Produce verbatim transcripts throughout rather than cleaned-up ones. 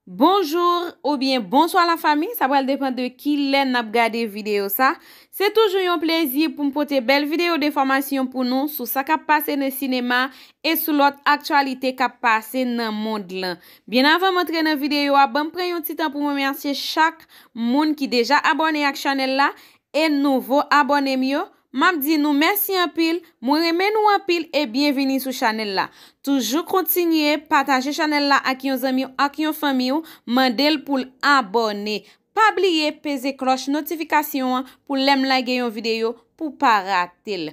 Bonjou oubyen bonswa lafanmi, sa pral depann de kilè n ap gade videyo sa. Se toujou yon plezi pou m pote bèl videyo de enfòmasyon pou nou sou sa k ap pase nan sinema e sou lòt aktyalite k ap pase nan mond lan. Byen avan m antre nan videyo a, ban m pran yon ti tan pou m remèsye chak moun ki deja abòne ak chanèl la e nouvo abòne m yo. M ap di nou mèsi anpil, mwen renmen nou anpil e byenvini sou chanèl la. Toujou kontinye pataje chanèl la ak yon zanmi w, ak yon fanmi w, mande l pou l abòne. Pa bliye peze klòch notifikasyon an pou lè m lage yon videyo pou w pa rate l.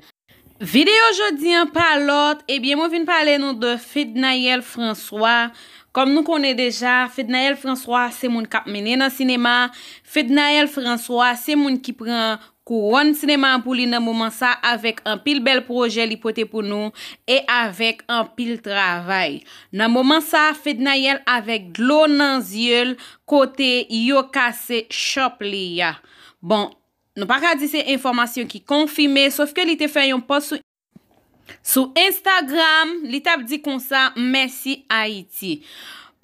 Videyo jodi an pa lòt, ebyen mwen vin pale nou de Fednaelle François. Kòm nou konnen deja, Fednaelle François se moun k ap mennen nan sinema. Fednaelle François se moun ki pran kouwòn sinema an pou li nan moman sa avèk anpil bèl pwojè li pote pou nou e avèk anpil travay. Nan moman sa, Fednaelle avèk dlo nan zye l kote yo kase chòp li a. Bon, nou pa ka di se enfòmasyon ki konfime, sof ke li te fè yon pòs sou sou Instagram, li t ap di konsa, "Mèsi Ayiti."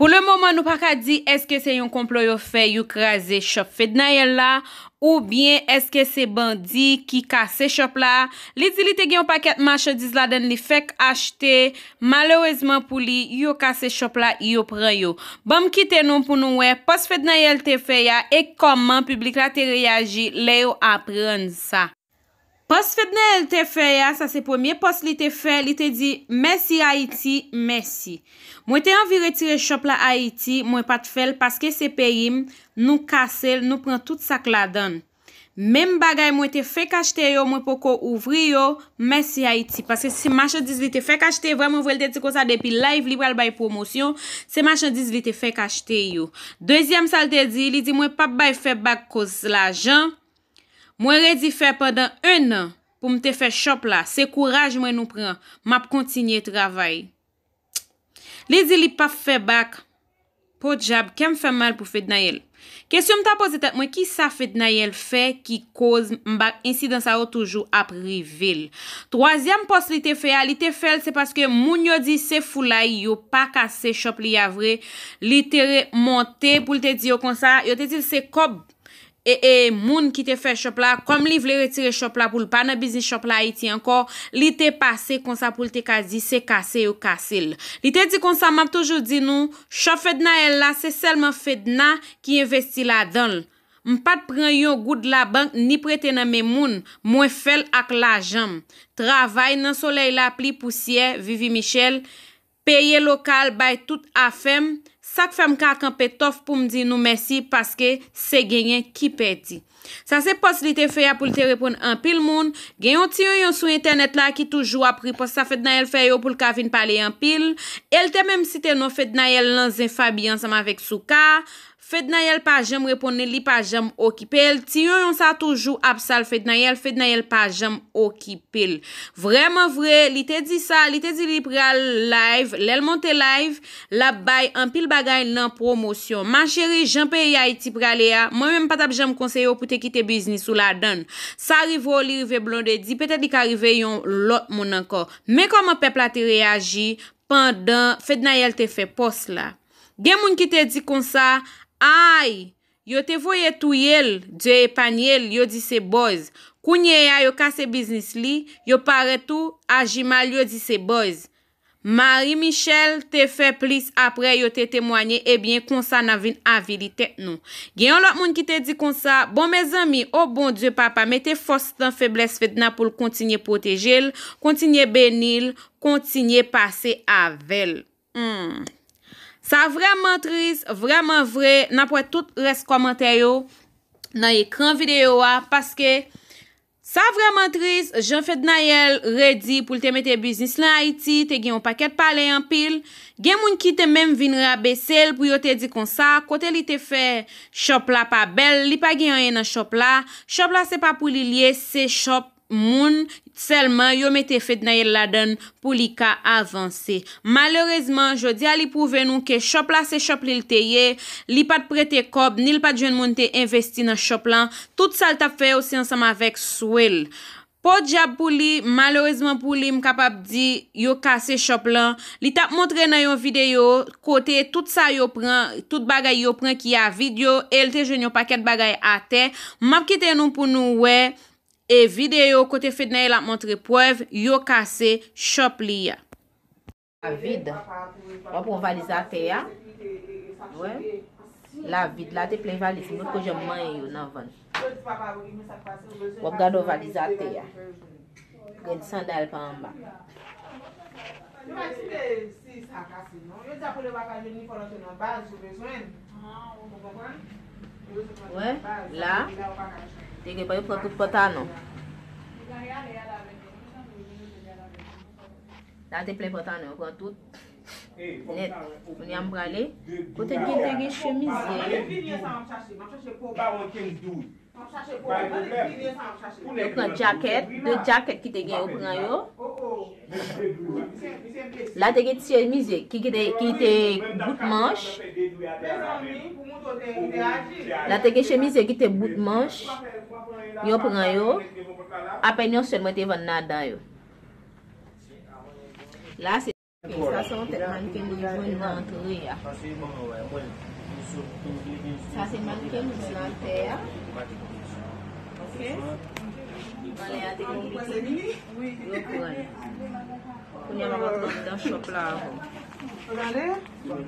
Pou le moman, nou pa ka di èske se yon konplo yo fè, yo kraze chòp Fednaelle la, oubyen èske se bandi ki kase chòp la. Li di li te gen yon pakèt machandiz ladan l, li fèk achte. Malerezman pou li, yo kase chòp la, yo pran yo. Ban m kite nou pou nou wè pòs Fednaelle te fè a e kòman piblik la te reyaji lè yo aprann sa. Pòs Fednaelle te fè a, sa se premye pòs li te fè, li te di, "Mèsi Ayiti, mèsi. Mwen te anvi retire chòp la Ayiti, mwen pa t fè l paske se peyi m, nou kase l, nou pran tout sa k ladan l. Menm bagay mwen te fenk achte yo, mwen poko ouvri yo, mèsi Ayiti." Paske se machandiz li te fèk achte, vrèman vre, li te di konsa depi live li pral bay pwomosyon, se machandiz li te fèk achte yo. Dezyèm sa l te di, li di, "Mwen p ap bay fè bak koz lajan. Mwen redi fè pandan en an pou m te fè chòp la. Se kouraj mwen nou pran. M ap kontinye travay." Li di li p ap fè bak. Podyab, kè m fè m mal pou Fednaelle. Kesyon m ta poze tèt mwen, kisa Fednaelle fè ki koz m bak ensidan sa yo toujou ap rive l? Twazyèm pòs li te fè a, li te fè l se paske moun yo di se foulay, yo pa kase chòp li a vre. Li te remonte pou l te di yo konsa, yo te di l se kòb e, e moun ki te fè chòp la, kòm li vle retire chòp la pou l pa nan biznis chòp la Ayiti ankò, li te pase konsa pou l te ka di se kase yo kase l. Li te di konsa, "M ap toujou di nou, chòp Fednaelle la, se sèlman Fedna ki envesti ladan l. M pa t pran yon goud labank ni prete nan men moun, mwen fè l ak lajan m. Travay nan solèy lapli pousyè, Vivi Michel, peye lokal, bay tout afè m, sa k fè m ka kanpe tòf pou m di nou mèsi paske se genyen ki pèdi." Sa se pòs li te fè a pou l te reponn anpil moun. Gen yon ti yonyon sou entènèt la ki toujou ap ri pòs sa Fednaelle fè yo pou l ka vin pale anpil. E l te menm site non Fednaelle nan zen Faby ansanm avèk Souka. Fednaelle pa janm reponn li, li pa janm okipe l. Ti yonyon sa toujou ap sal Fednaelle, Fednaelle pa janm okipe l. Vrèman vre, li te di sa, li te di li pral live. Lè l monte live, l ap bay anpil bagay nan pwomosyon. Ma cheri, jan peyi Ayiti prale a, mwen menm m pa t ap janm konseye w pou te kite biznis ou ladan l. Sa rive w, li rive Blondedy, petèt li ka rive yon lòt moun ankò. Men kòman pèp la te reyaji pandan Fednaelle te fè pòs la. Gen moun ki te di konsa, ay, yo te voye touye l, Dye epanye l, yo di se buzz. Kounye a, yo kase biznis li, yo parèt tou aji mal, yo di se buzz. Marie Michel te fè plis apre yo te temwanye, ebyen konsa n ap vin avili tèt nou. Gen yon lòt moun ki te di konsa, bon mezanmi, o Bondye papa, mete fòs nan feblès Fedna pou l kontinye pwoteje l, kontinye beni l, kontinye pase avè l. Hmm. Sa vrèman tris, vrèman vre. N ap wè tout rès kòmantè yo nan ekran videyo a, paske sa vrèman tris. Jan Fednaelle redi pou l te mete biznis lan Ayiti, te gen yon pakèt pale anpil. Gen moun ki te menm vin rabese l pou yo te di konsa, kote li te fè chòp la pa bèl, li pa gen anyen nan chòp la. Chòp la se pa pou li l ye, se chòp moun sèlman, yo mete Fednaelle ladan l pou li ka avanse. Malerezman, jodi a li pwouve nou ke chòp la se chòp li l te ye, li pa t prete kòb, ni l pa t jwenn moun te envesti nan chòp lan. Tout sa l t ap fè yo se ansanm avèk swe l. Podyab pou li, malerezman pou li, m kapab di yo kase shop lan. Li t ap montre nan yon videyo kote tout sa yo pran, tout bagay yo pran ki a vid yo, e l te jwenn yon pakèt bagay atè. M ap kite nou pou nou wè e videyo kote Fednaelle ap montre prèv yo kase shop li a. La vid. W ap wè yon valiz atè a. Wè. La vid la te plen valiz. M potko janm manyen yo nan van. W ap gade yon valiz atè a. Gen sandal pa anba. Wè, la, te gen pa yo pran tout pantalon. La te plen pantalon, yo pran tout nèt. Kounye a m prale. Kote gen te gen chemize. Yo pran jakèt, de jakèt ki te gen yo pran yo. La te gen ti chemize ki, ki te, ki te bout manch. La te gen chemize ki te bout manch. Yo pran yo. Apèn yon sèl mwen te vann ladan yo. La se Sa se yon tèt mannequin li jwenn nan antre a. Sa se mannequin li jwenn atè a. Ok. Anlè a te gen yo pran. Kounye a m ap antre anndan shop la avè w.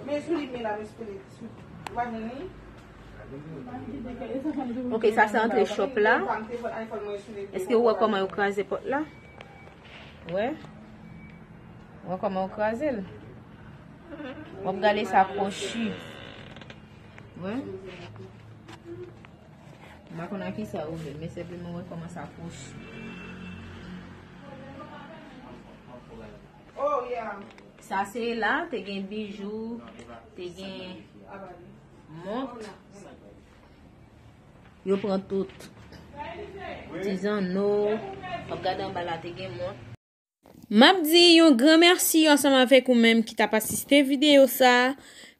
Men sou li, men la, men sou li. Ou pa jwenn li? Ok, sa se antre shop la. Èske ou wè kòman yo kraze pòt la? Wè. Wè kòman yo kraze l. W ap gade sa kwochi. Wè. M pa konn a kisa yo ouvè, men senpleman wè kòman sa kwochi. Sa se la, te gen bijou, te gen mont. Yo pran tout. Ti zanno. W ap gade anba la, te gen mont. M ap di yon gran mèsi ansanm avèk ou menm ki t ap asiste videyo sa a.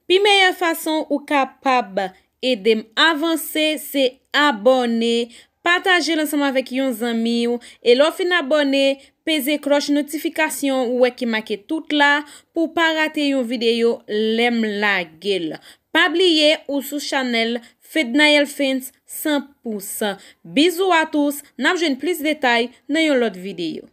Pi meyè fason ou kapab ede m avanse, se abòne, pataje l ansanm avèk yon zanmi w, e lè w fin abòne, peze klòch notifikasyon ou wè ki make tout la pou w pa rate yon videyo lè m lage l. Pa bliye ou sou chanèl Fednaelle Fence san pou san. Bizou a tous, n ap jwenn plis detay nan yon lòt videyo.